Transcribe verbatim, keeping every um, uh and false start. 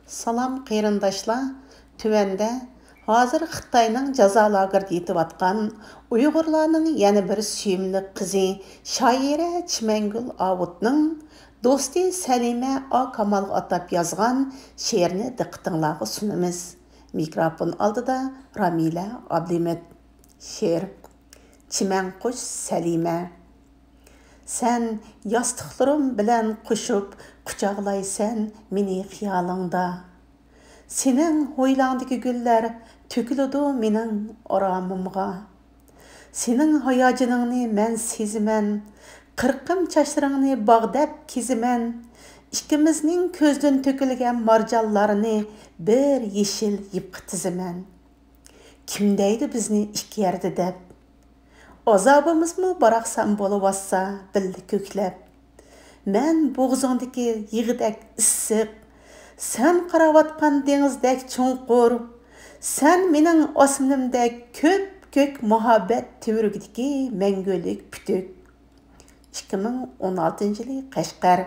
سالام قېرىنداشلار، تۆۋەندە ھازىر خىتاينىڭ جازا لاگېرىدا يېتىۋاتقان ئۇيغۇرلارنىڭ يەنە بىر سۆيۈملۈك قىزى شائىرە چىمەنگۈل ئاۋۇتنىڭ دوستى سەلىمە ئا كامالغا ئاتاپ يازغان شېئىرنى دىققىتىڭلارغا سۇنىمىز. مىكروفون ئالدىدا رامىلە ئابلىمىت. شېئىر. چىمەنقۇش سەلىمە. سەن ياستۇقلىرىم بىلەن قوشۇپ، قۇچاقلايسەن مېنى خىيالىڭدا. سېنىڭ ھويلاڭدىكى گۈللەر تۆكۈلىدۇ مېنىڭ ئارامىمغا. سېنىڭ ھاياجىنىڭنى مەن سېزىمەن، قىرقىم چاچلىرىڭنى باغ دەپ كېزىمەن. ئىككىمىزنىڭ كۆزدىن تۆكۈلگەن مارجانلارنى بىر يېشىل يىپقا تىزىمەن. كىم دەيدۇ بىزنى ئىككى يەردە دەپ؟ ئازابىمىزمۇ باراقسان بولۇۋاتسا بىللە كۆكلەپ. مەن بوغۇزۇڭدىكى يىغىدەك ئىسسىق، سەن قاراۋاتقان دېڭىزدەك چوڭقۇر، سەن مېنىڭ ئاسمىنىمدەك كۆپكۆك مۇھەببەت تۈۋرۈكىدىكى مەڭگۈلۈك پۈتۈك. ئىككى مىڭ ئون ئالتىنچى يىلى قەشقەر.